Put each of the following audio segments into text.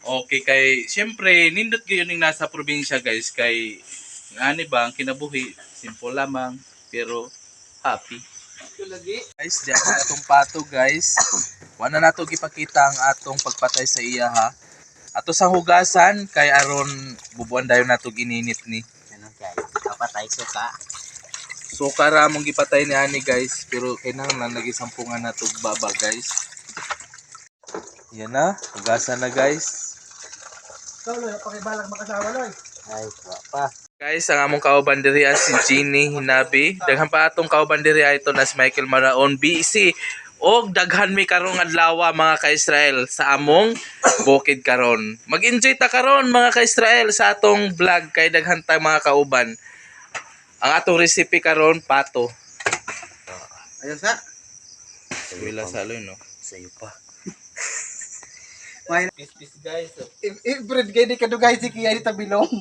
Okay, kay siyempre nindot gyud ning nasa probinsya, guys, kay ngani ba ang kinabuhi, simple lamang pero happy. Guys, diyan ang atong pato, guys. Wala na nato gipakita ang atong pagpatay sa iya ha. Ato sa hugasan kay aron bubuan dayon nato gininit ni. Ganun kay kapatay suka. So kara mong gipatay ni ani, guys, pero kinahanglan lagi sampungan nato baba, guys. Yan na, hugasan na, guys. Ikaw, Loy, pakibalak makasawa, Loy. Ay, wa pa. Guys, ang among kauban diri ah, si Jeannie Hinabi. Daghan pa atong kauban diri ah, ito na si Michael Maraon BC. Og daghan mi karong adlaw, mga ka-Israel, sa among bukid karon. Mag-enjoy ta karon, mga ka-Israel, sa atong vlog kay daghan ta mga kauban. Ang atong recipe karon, pato. Ayun sa. Wala sa aloy, no. Sa'yo pa. May Peace, peace, guys. I-bread kay di kadugay si Kia di tabilong.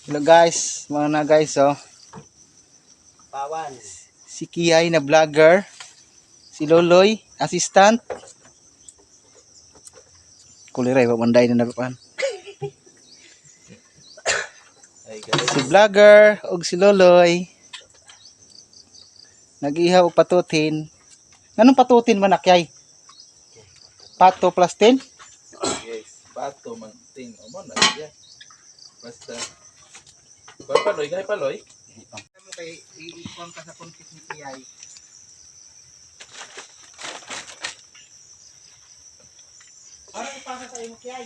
Hello guys, mga na guys oh. Pawan. Si Kiyay na vlogger, si Loloy, assistant. Kuliray, pamanday na napapan. Ay guys. Si vlogger ug si Loloy. Nag-ihaw og patutin. Nganong patutin man akyay? Pato plus 10? Yes, pato man ting o mo na siya. Basta. Paloy, gay paloy. Kay iikuan ka sa conflict ni Kiyay. Parang ipasa sa imo, Kiyay.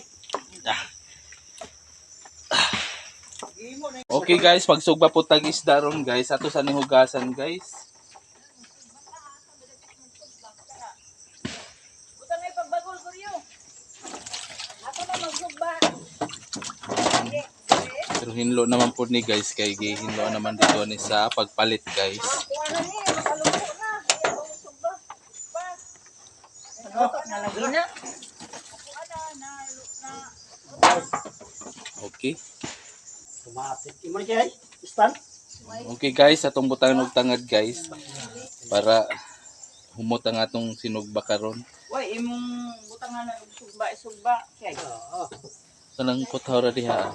Okay guys, pagsugba po tag isda ron, guys. Ato sa nihugasan, guys. Butang ay pagbagol kuryo. Ako na magsugba. Pero hinlo naman po ni guys kay gihinlo naman dito ni sa pagpalit, guys. Kuha na ni, makaluto na. Kaya ako magsugba. Pa. Nalagi na. Ako na na Okay. Tumatik. Imo ni kay? Stand? Okay guys, atong butangan og tangad, guys, para humot ang atong sinugba karon. Way imong butangan na og sugba, sugba. Kay. Kanang putaw ra diha.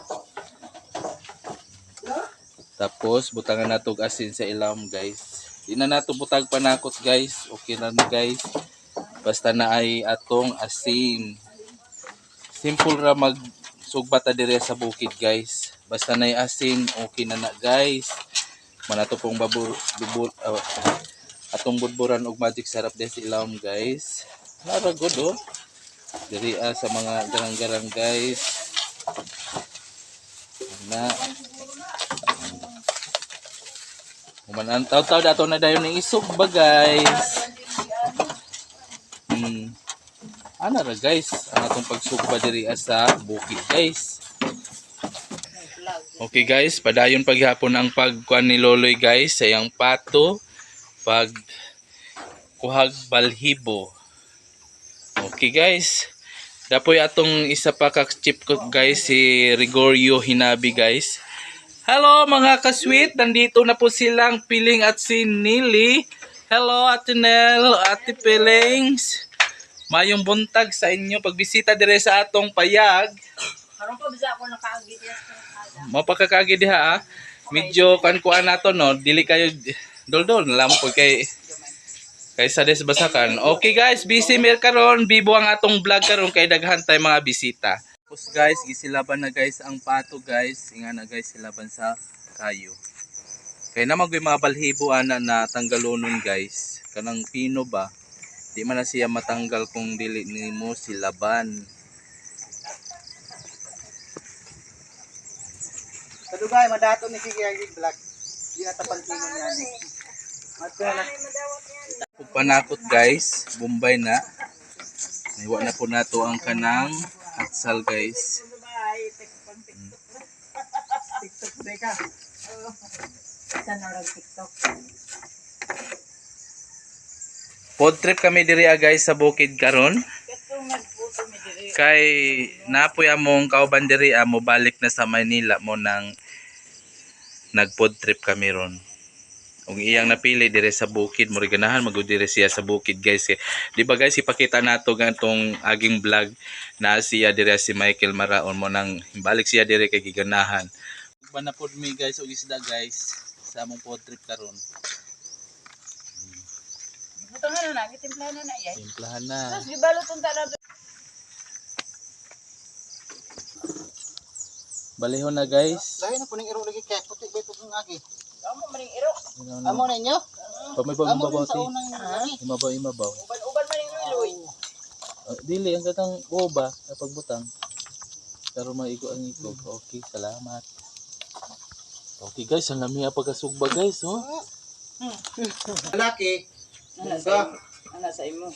Tapos butangan nato og asin sa ilawom, guys. Di na nato butag panakot, guys. Okay na ni, guys. Basta na ay atong asin. Simple ra mag sugba ta dire sa bukid, guys. Basta na ay asin, okay na na, guys. Manato pong babur, bubur, atong budburan og magic sarap des ilawom, guys. Nara good oh. Diri ah, sa mga garang-garang, guys. Na. Human ang taw-taw dato na dayon ng isog ba, guys. Ana ra guys, ang atong pagsugba diri ah, sa bukid, guys. Okay guys, padayon paghapon ang pagkuan ni Loloy, guys, sa iyang pato pag kuhag balhibo. Okay guys. Dapoy atong isa pa ka chip cook, guys, si Gregorio Hinabi, guys. Hello mga ka-sweet, nandito na po silang Piling at si Nili. Hello Ate Nel, Ate Pilings. Mayong buntag sa inyo pagbisita dire sa atong payag. Karon pa bisa ako nakaagi diya sa kada. Mapakakagi diha ah. Medyo kan-kuan nato no, dili kayo doldol na lamang po kay kaysa des basakan. Okay guys, busy mir karon, bibo ang atong vlog karon kay daghan tay mga bisita. Tapos guys, gisilaban na guys ang pato, guys. Inga na guys, silaban sa kayo. Kay na magway mga balhibo ana na tanggalonon, guys. Kanang pino ba? Di man na siya matanggal kung dili nimo silaban. Kadugay madato ni Kiyay vlog. Di na tapansingon niya ni. Mato na. Ug panakot guys, Bombay na. Naiwa na po nato ang kanang atsal, guys. TikTok teka. Sa narag TikTok. Pod trip kami diri ah, guys, sa bukid karon. Katong nagputo mi diri. Kay napoy among kauban diri ah, mo balik na sa Manila mo nang nag pod trip kami ron. Ug iyang napili dire sa bukid, mo ganahan magud dire siya sa bukid, guys. Kay, di ba guys, ipakita nato gantong aging vlog na siya dire si Michael Maraon mo nang balik siya dire kay giganahan. Uban na pod mi guys og isda guys sa among food trip karon. Butangan na na, gitimplahan na na yan. Timplahan na. Tapos gibalot unta na. Balihon na guys. Lahi na puning iro lagi kay puti ba itong agi. Amo maring iro. Amo na inyo? Pamay Amo imabaw rin sa ti. unang lagi. Imabaw imabaw. Uban-uban maring luloy. Dili ang katang uba na pagbutang. Pero maigo ang ikog. Okay, salamat. Okay guys, ang lami ang pagkasugba guys, oh. Laki. Ana sa imo. Ana sa imo.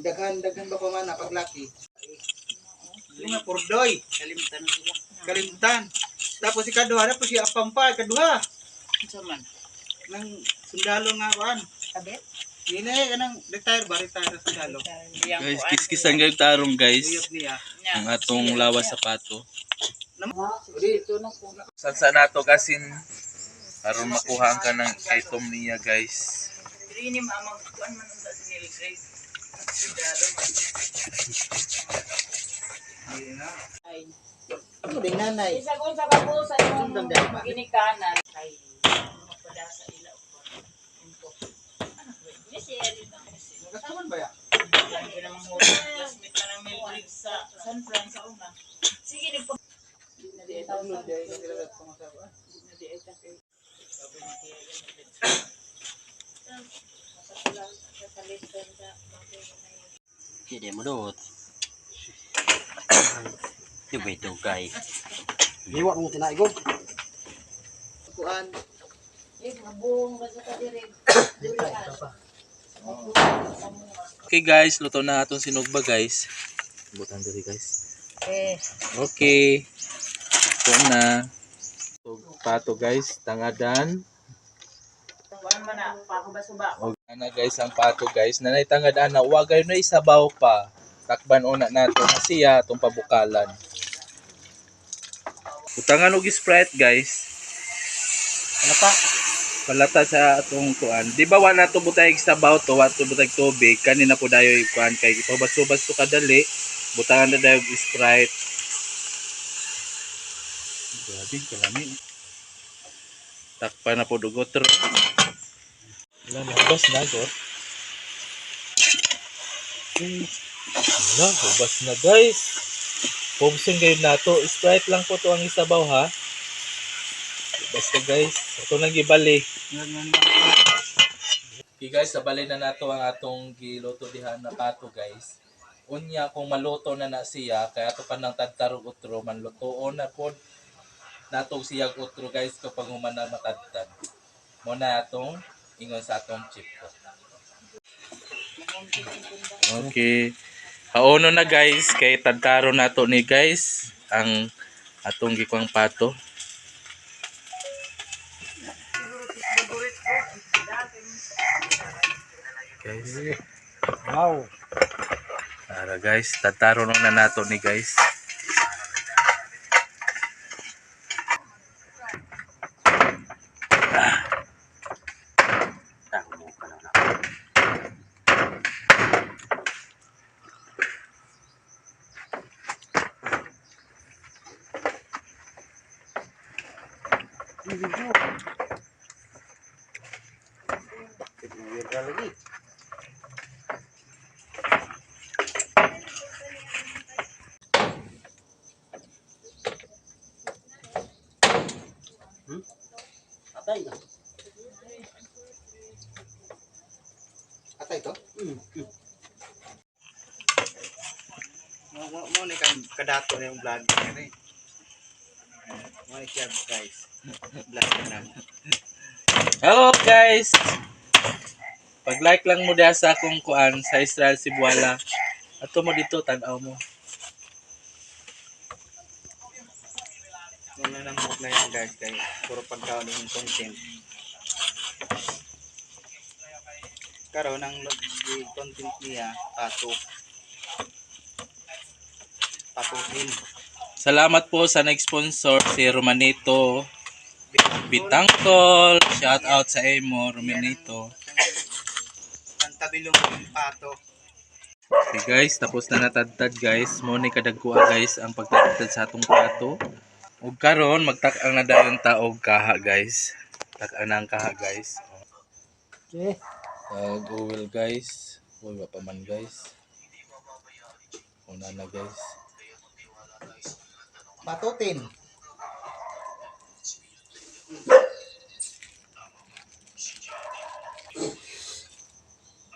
Daghan daghan ba ko man na paglaki? Yung nga purdoy, Kalimtan sila. kalimtan. Tapos si kaduha na po si Apampa, kaduha. Unsa man? Nang sundalo nga kuan. Kabit? Dili kanang retire ba retire na sundalo. Guys, kiskisan kayo tarong guys. Uyab niya. Ang atong lawas sa pato. Ito na po. Sansa nato kasin aron makuha ang kanang item niya guys. Dili ni mamang kuan man unta si Mildred. Sundalo man. Ay. Ano ding nanay? Isa kung sa kako sa imong ginikanan kay mapadasa ila ko. Unto. Ano ba? Di si Eric ang si Kasaman ba ya? Sabi namang huli, classmate na ng Mildred sa San Fran sa una. Sige, nagpa... Di na di ay Ano Di na di ay takay. Hindi mo doot. Di ba ito kay? Iwa mong tinaigog. Kuan. Eh, mabong ba sa kadirig? Okay guys, luto na atong sinugba guys. Butan diri guys. Eh, Okay. Ito na. Pato guys, tangadan. kuan man na, pakuba-suba. Og ana guys ang pato guys, nanay tangad ana, wa gayon na isabaw pa. Takban una nato na siya atong pabukalan. Butangan og Sprite guys. Ano pa? Palata sa atong kuan. Di ba wala to butay sabaw to, wa to butay tubig kanina po dayo kuan kay pabasubas to kadali. Butangan na dayo og Sprite. Grabe kalami. Takpan na po og otro. Wala, nahubas na gor. Wala, hubas na guys. Pobson kayo nato. Sprite lang po to ang isabaw ha. Basta guys, ito nang gibali. Okay guys, sabali na nato ang atong giluto diha na pato guys. Unya kung maluto na na siya, kaya ato pa nang tadtarog utro, manlutoon na pod natong siyag utro guys kapag human na matadtad. Mo na atong ingon sa atong chip ko. Okay. Haono na guys, kay tadtaro nato ni guys ang atong gikuang pato. Guys. Wow. Tara guys, tataro na nato ni guys. Tama ka na. Lagi. Atay na. Atay to? Mo mo mo ni kan kadato na yung vlog niya eh. Mo ni siya guys. Vlog na. Hello guys. Pag-like lang mo diha sa akong kuan sa Israel Cebuala. Ato mo dito tan-aw mo. Mo na nang na yan guys kay puro pagkaon yung content. Karon ang content niya pato. Patuhin. Salamat po sa nag-sponsor si Romanito Bitangkol. Shout out sa imo, Romelito. Pantabilong pato. Okay guys, tapos na natadtad guys. Mo ni kadagkuha guys ang pagtadtad sa atong plato. Ug karon magtak-ang na dayon ta og kaha guys. Tak-ang na ang kaha guys. Okay. Tag oil guys. Uy, wa pa man guys. Una na guys. Patutin.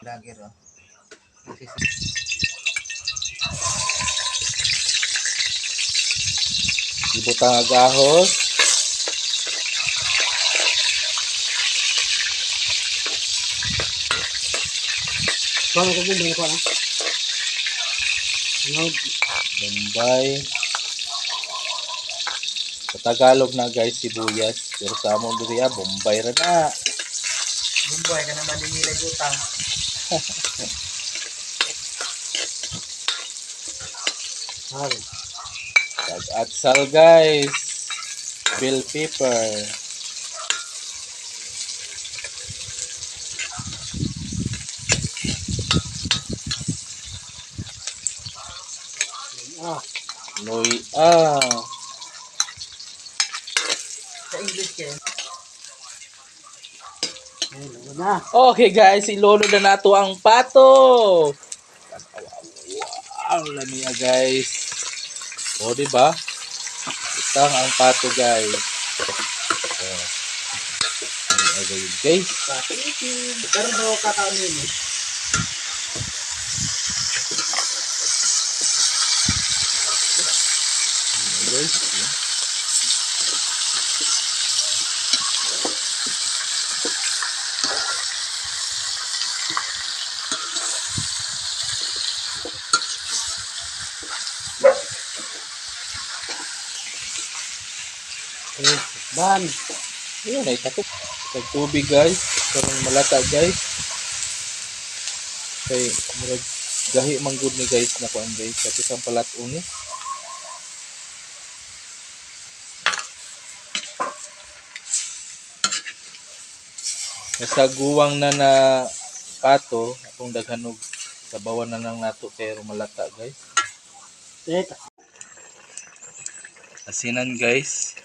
Vlogger oh. Ibutang ag ahos. Bago ko gumbay ko ah. Ano? Bombay. Sa Tagalog na guys, sibuyas. Pero sa among diri ah, Bombay ra na. Bumbuhay ka naman nilay utang. Hari. Tag atsal guys. Bell pepper. Ah, Loy ah. Sa English kayo. ayun, ano na. Okay guys, ilolo na nato ang pato. Wow, lamiya guys. O, di ba? Itang ang pato guys. O. Lamiya gayud, guys. Patutin. Karon daw kakaon nimo. Lamiya, guys. Okay. Ban. Ayun ay takip. Kag tubig guys, karong malata guys. Kay murag gahi man gud ni guys na kuan guys, kasi ang palat-on ni. Nasa guwang na na pato, atong daghan og sabawan na lang nato kay malata guys. Eh, Asinan guys.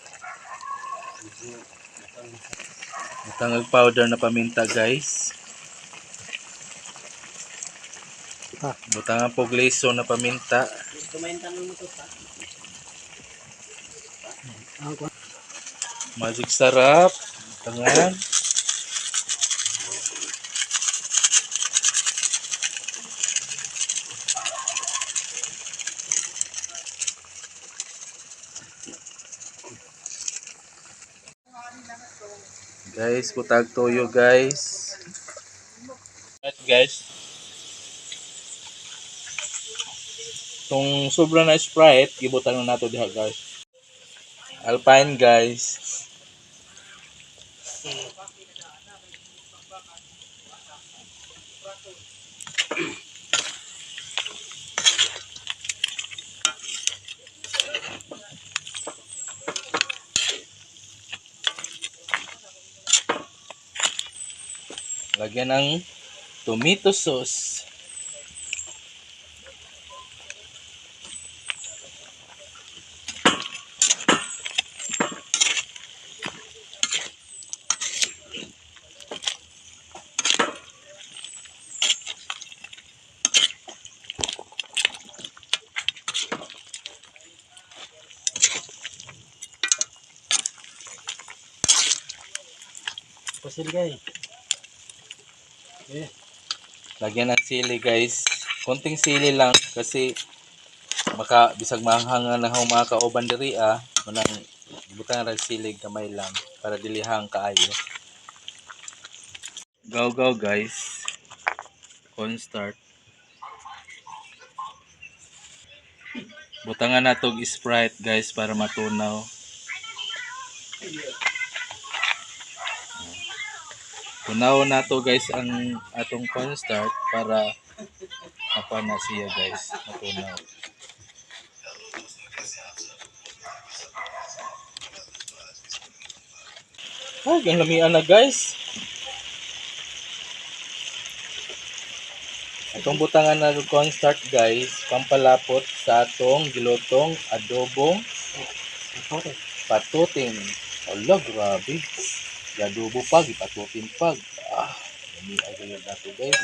Butang og powder na paminta guys. Ah. Butang ang pogleso na paminta. Kumain tanong mo to pa. Ang kuwan. Magic sarap. Butangan. Guys, butag toyo guys. Right guys. Tong sobra na Sprite, gibutang na nato diha guys. Alpine guys. Lagyan ng tomato sauce. Pasil kay. Eh, Lagyan ng sili guys. Konting sili lang kasi maka bisag maanghang na ho mga kauban diri ah, manang butang ra sili gamay lang para dilihang kaayo. Go go guys. Cornstarch. Butangan nato og Sprite guys para matunaw. Tunaw nato guys ang atong cornstarch para makuha na siya guys, matunaw. Ay, ang lamian na guys. Atong butangan na cornstarch guys, pampalapot sa atong gilutong adobong patutin. Ala, grabe. Adobo pag, ipatutin pag. Ah, lami ay gayud nato guys.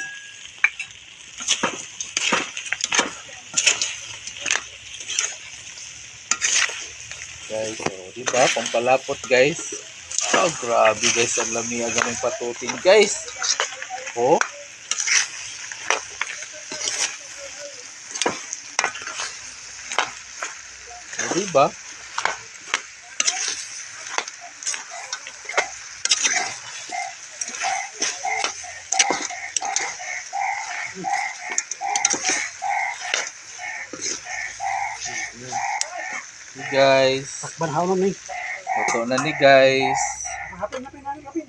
Guys, so, di ba? Pampalapot guys. Oh, grabe guys, ang lami ang aming patutin guys. Oh. Oh, di ba? Hey guys, Takban haw ni. luto na ni guys. Hapin hapin hapin hapin.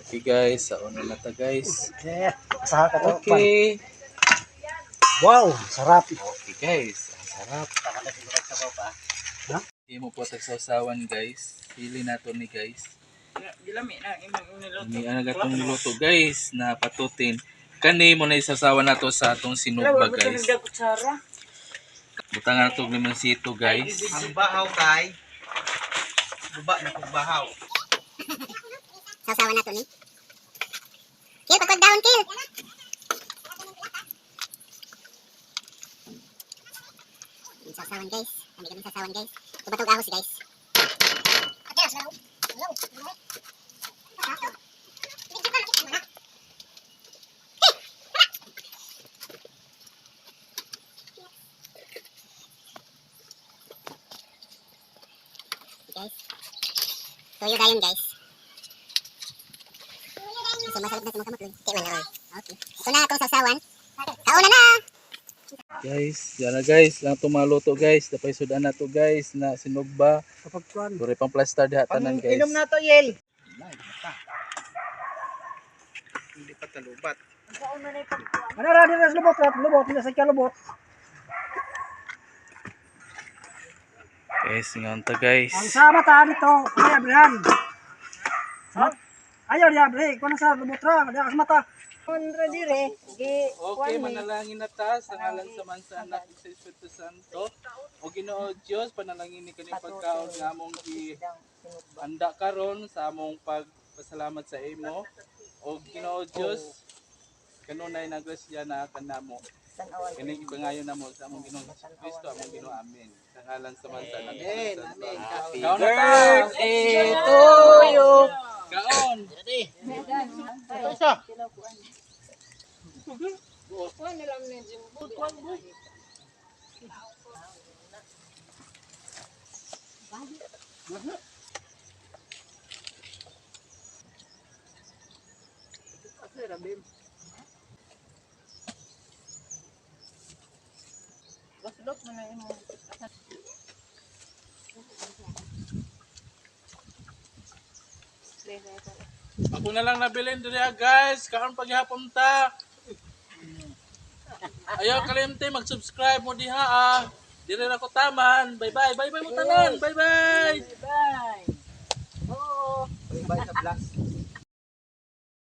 Okay guys, sa una na ta guys. Eh, asaha ka to. Okay. Wow, sarap. Okay guys, ang sarap. Ha? Hindi mo po tagsasawan guys. Pili nato ni guys. Gilami na imong niluto. Ni ano gatong niluto guys na patutin. Kani mo na isasawa nato sa atong sinugba guys. Kutsara. Butangan nato og limonsito guys. Ang bahaw kay buba na kog bahaw. Sausawan na to ni. Kill, pagpag down, kill! Ang Sausawan guys. Kami kami sausawan guys. Tubatog ahos guys. Guys. Tuyo dayon guys. So, masarap na sumakamot. Okay, man, oo. Okay. Ito na akong sausawan. Kauna na! Guys, yan na guys, lang tumaluto guys. Dapay sudan na to guys na sinugba. Kapag kuan. Duri pang plaster diha tanan guys. Inom na to, Yel. Hindi pa talubat. Ano ra diri sa lubot, ra lubot, dili sa lubot. Guys, ngayon ta guys. Ang sa mata dito, ay abrihan. Sa Ayaw di abri, kuno sa lubot ra, di ka sa mata. Kontra dire. Gi Okay, manalangin na ta sa ngalan sa man sa Anak ug sa Espiritu Santo. O Ginoo Dios, panalangin ni kani pagkaon nga among gi handa karon sa among pagpasalamat sa imo. O Ginoo Dios, kanunay na grasya na kanamo. Kini ipangayo namo sa among Ginoong Kristo, among Ginoo. Amen. Sa ngalan sa man sa Anak ug sa Espiritu Santo. Happy Kaon na ta. birthday to you. Kaon. Baslot mo na imo. Ako na lang nabilin diri ah, guys. Kaon paghapon ta. Ayaw kalimte mag-subscribe mo diha ah. Dire ra ko taman. Bye bye. Bye bye mo tanan. Bye bye. Bye. Oo. Bye sa vlog.